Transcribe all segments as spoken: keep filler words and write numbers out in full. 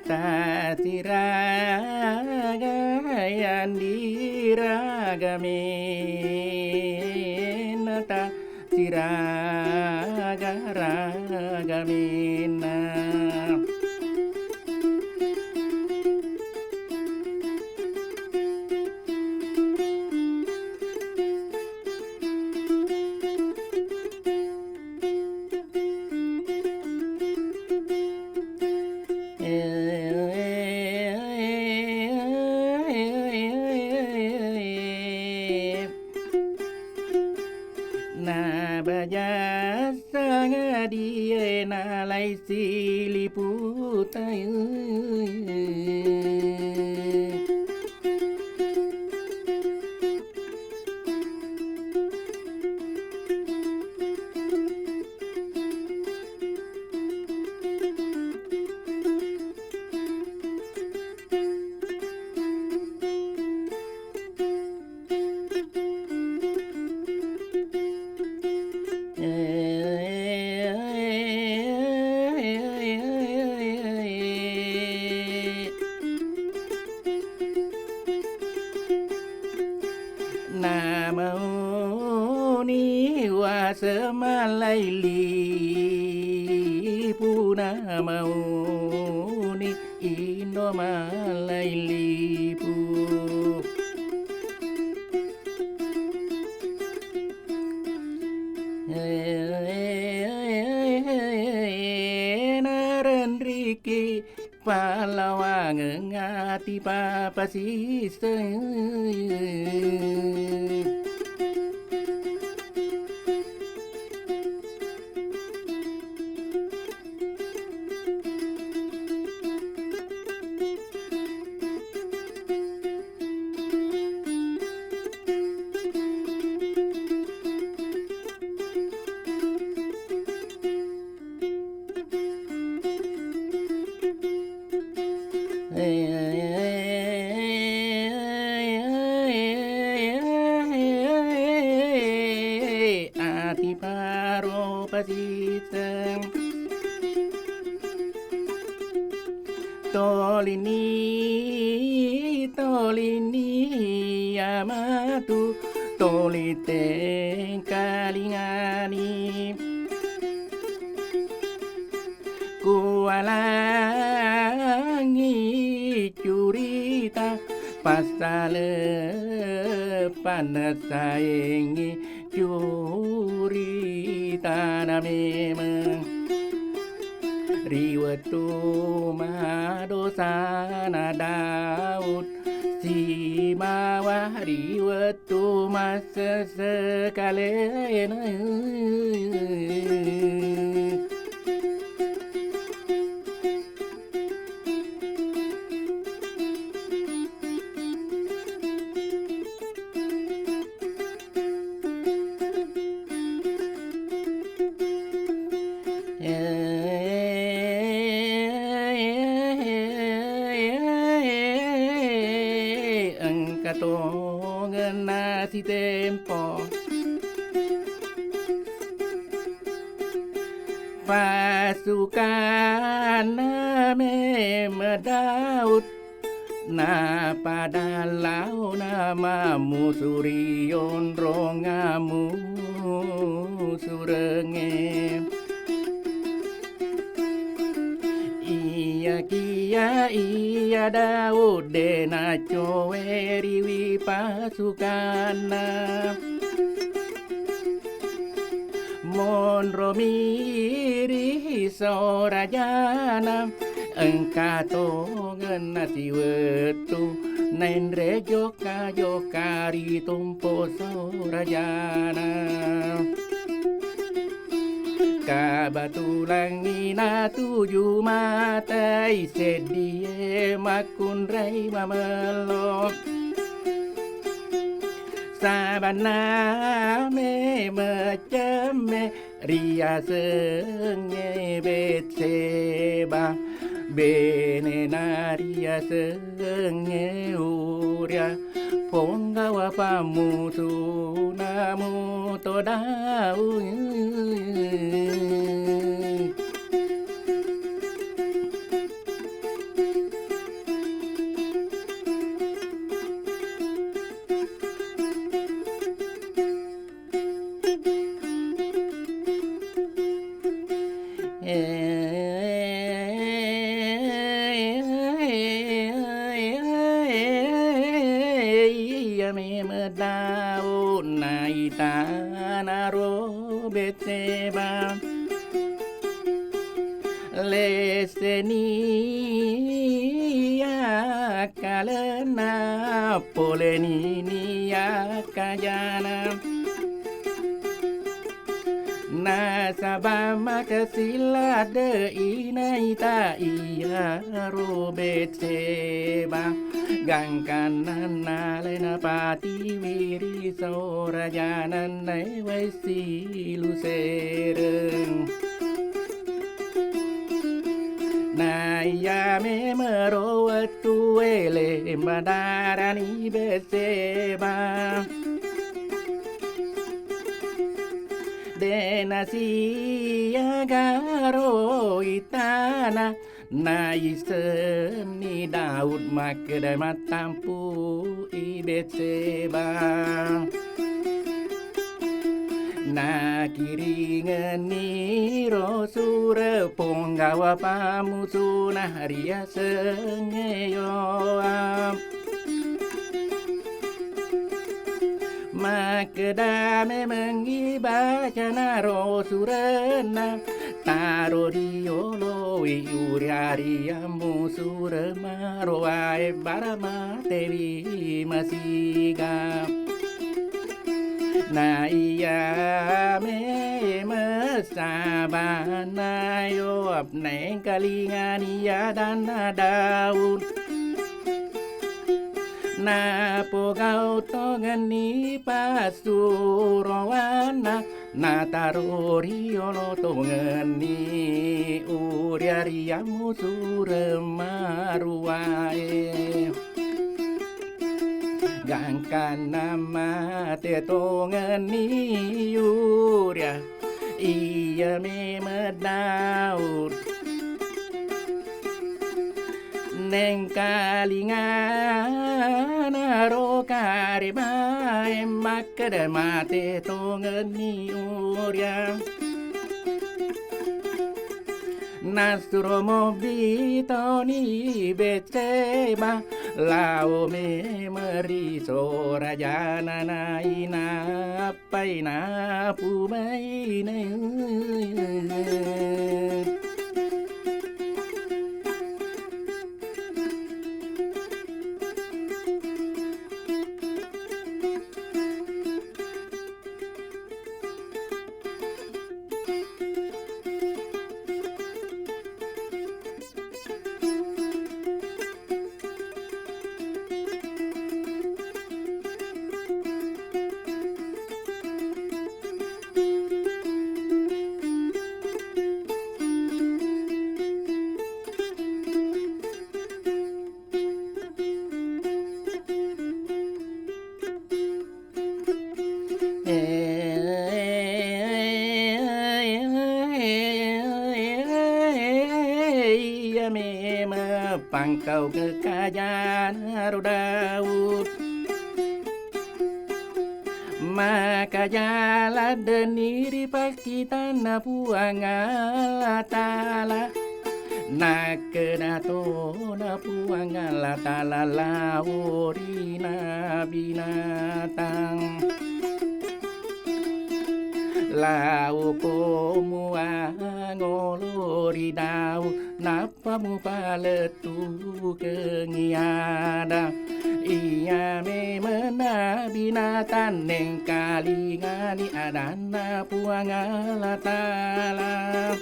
Tasiraga yandiraga mennata siraga raga menna. Na baja sangadie nalai siliputai. Namauni wasemallai lipu, namauni indo mallai lipu. Narenriki pallawangeng ati papasisseng. Ati paro pasiseng. Tolini, tolini, amatu, toli tengkalingani. Kualangi curita passale panessaengi curitana memeng. Ri wettu madosana Daud sibawa ri wettu massese kalena. Engka tongenna sitempo pasukanna Meme Daud. Napada laona mammusu ri onrong ammusurengnge. Iyakiya iya Daud de' naccoweriwi pasukanna. Monromi ri saorajana, engka tongenna siwettu naenre jokka-jokka ri tompo saorajana. Kabatulangngi natuju matai seddie makkunrai mamello. Sabanna Meme Cemme riasengnge Betseba, benena riasengnge Uria, ponggawa pammusuna muto Daud. Betseba. Lesseni akkalenna, poleni ni akkajana. Nasaba makessing ladde inaita iyaro Betseba, gangkanna nalena patiwiri saora jananna wai silusereng. Naiya memero wettu ele madarani Betseba. Dena siagaro itana, naisenni Daud makkeda mattampu'i Betseba. Nakiringenni ro sure ponggawa pamusuna riasengnge Yoab. Makkeda memengngi bacana ro surenna, taro riolowi Uria riammu sure marowae bara matewi masiga. Naiya memeng sabana Yoab naengkalingani adanna Daud. Napogau tongenni passuroanna, nataro riolo tongenni Uria riammu sure maruae. Gangkanna mate tongenni Uria, iya memeng Daud. Nengkalingana ro karebae makkeda mate tongenni Uria. Nasuro mobbi toni Betseba, lao memeng ri sora janana inap paina pumaina. Iya memeng pangkau kekajana ro Daud. Makaja laddenni ripakkitanna Puang Allah Ta'ala. Nakkeda tona Puang Allah Ta'ala lao ri Nabi Natang. Laoko muangolo ri Daud, nappa mupalettukengngi ada. Iya memeng Nabi Natang nengkalingani adanna Puang Allah Ta'ala.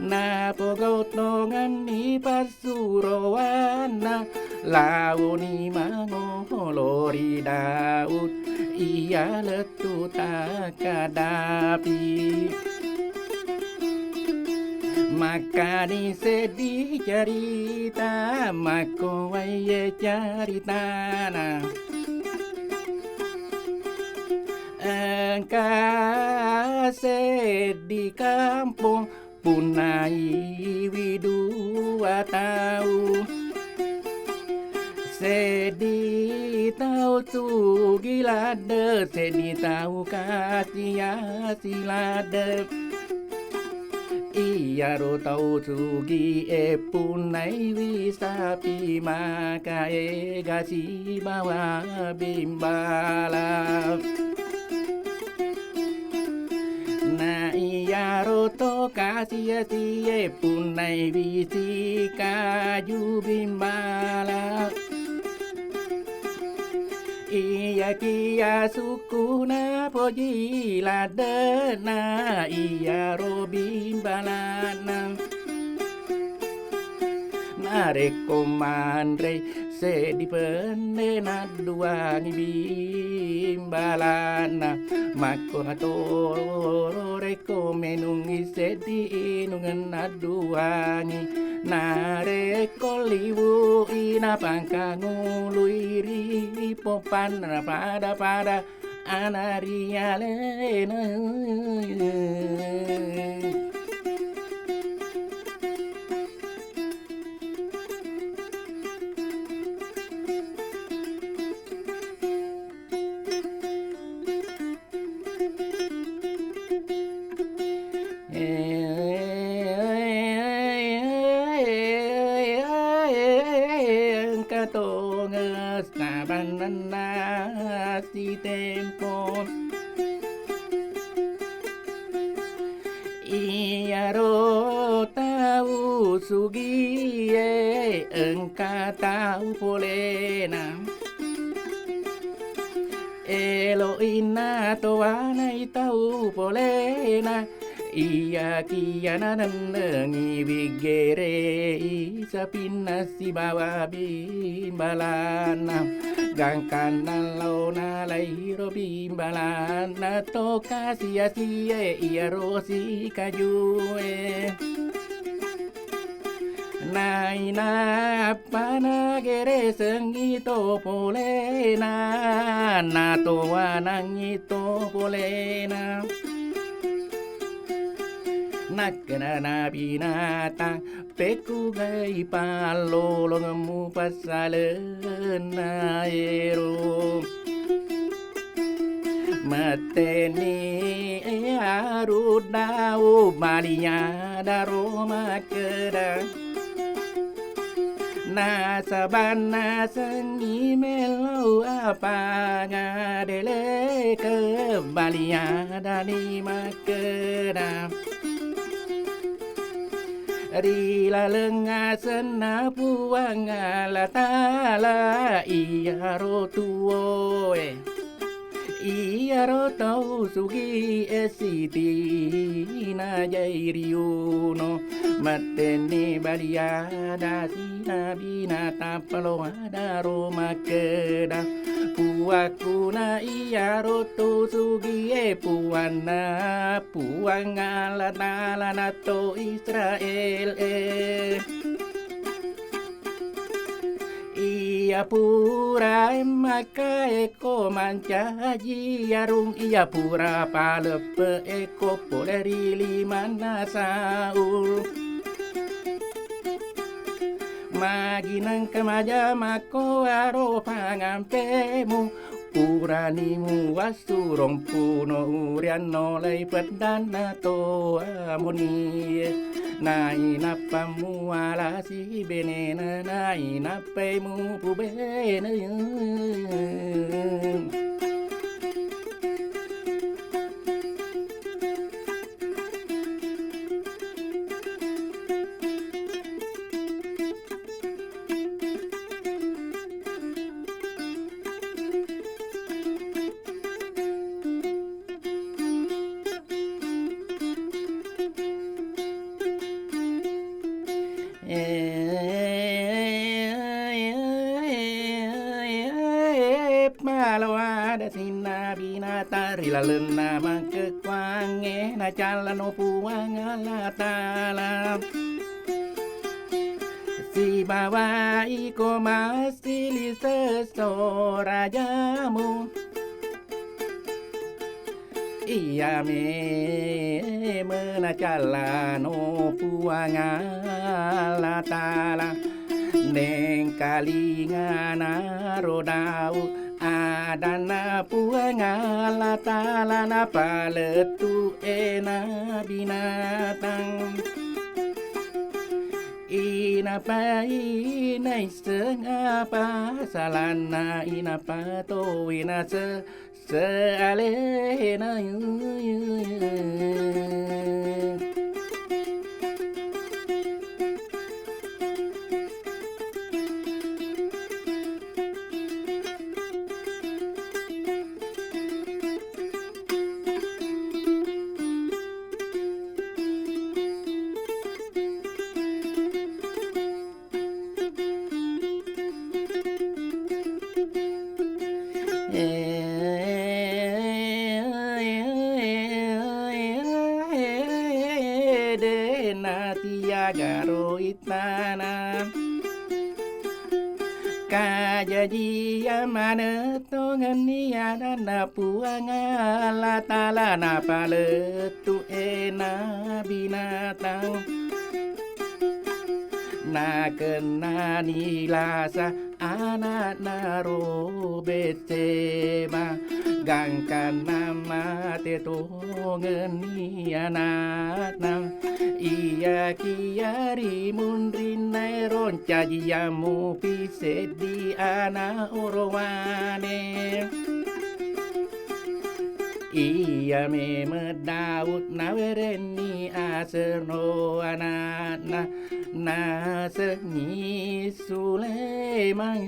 Napogau tongenni passuroanna, laoni mangolo ri Daud, iya lettu takkadapi. Makkani seddi carita, makko waiye caritana. Engka seddi kampong, punnaiwi dua tau. Seddi tau sugi ladde, seddi tau kasiasi ladde. Iyaro tau sugi e punnaiwi sapi maka ega sibawa bimbala. Iyaro to kasi-asie punnai bisi kaju bimbala. Iyakiya sukuna poji ladde'na iyaro bimbalana. Narekko manrei seddi penne nadduangi bimbalana, makko atoro rekko menungngi seddi inungeng nadduangi. Narekko liwui napangkangului ri popanna pada-pada ana ri alena. Engka tongeng sabanna sitempo. Iyaro tau sugie engka tau polena. Elo'i natowanai tau polena, iyakiya nanennengi biggere'i sapinna sibawa bimbalanna. Gangkanna laona lairo bimbalanna to kasi-asie iyaro sikajue. Nainappa nageresengngi to polena, natowanangngi to polena. Nakkedana binatang, pekkugai pallolongemmu passalenna ero. Metteni arung Daud maliadaro makkeda, nasaba nasengngi mellau apangadelekeng, maliadani makkeda, ri laleng asenna Puang Allah Ta'ala iyaro tuwoe. Iyaro tau sugi e Siti Najairiuno, mettenni baliada sinabi natappaloadaro makkeda, puakkuna iyaro tau sugi e puanna Puang Allah Ta'ala na to Israel e. Iya pura e Makka e ko mancaji arung, iya pura paleppe e ko pole ri limanna Saul. Magi nengka maja makko aro pangampemu, purani muwassurong puno urianno lai peddanna to Amoni. Nainappa muwala sibenena, nainappai mupubene. Maloada sinna binatang ri lalenna makkekkuangnge nacallano Puang Allah Ta'ala. Sibawa iko massili sesso rajamu. Iya memeng nacallano Puang Allah Ta'ala. Nengkalingana ro Daud adanna Puang Allah Ta'ala napalettu e na binatang. Inapa inaisseng apa salanna, inapa to inase sealena. Dena tiagaro ittana. Kajajia maneng tongenni adanna Puang Allah Taala napalettu e na binatang. Nakennani lasa ana'na ro Betseba, gangkanna mate tongenni ana'na. Iyakiya ri munrinna ero ncajiang mupi seddi ana orowane. Iya memeng Daud nawerenni asenno ana'na, nasengngi Sulaiman.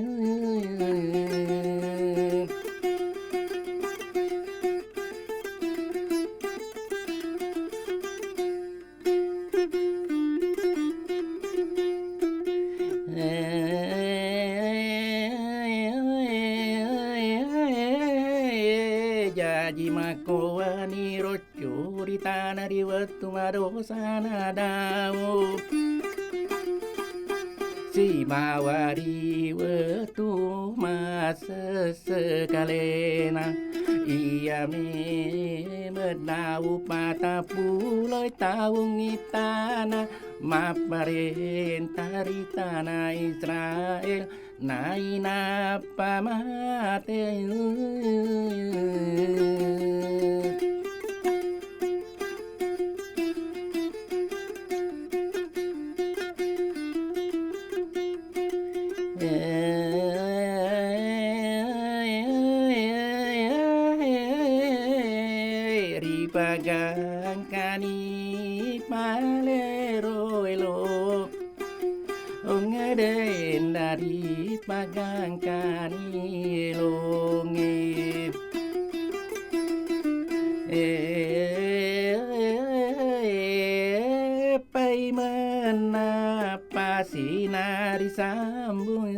Jaji makkuwani ro curitana ri wettu madosana Daud. Sibawa ri wettu massesse kalena, iya memeng Daud patappuloi taung ittana mapparenta ri tana Israel. Nainappa mate. Ripagangkani pale ro elo. Ongedeng dari pagangkani longe. Eh, paimenna pasinari sambung.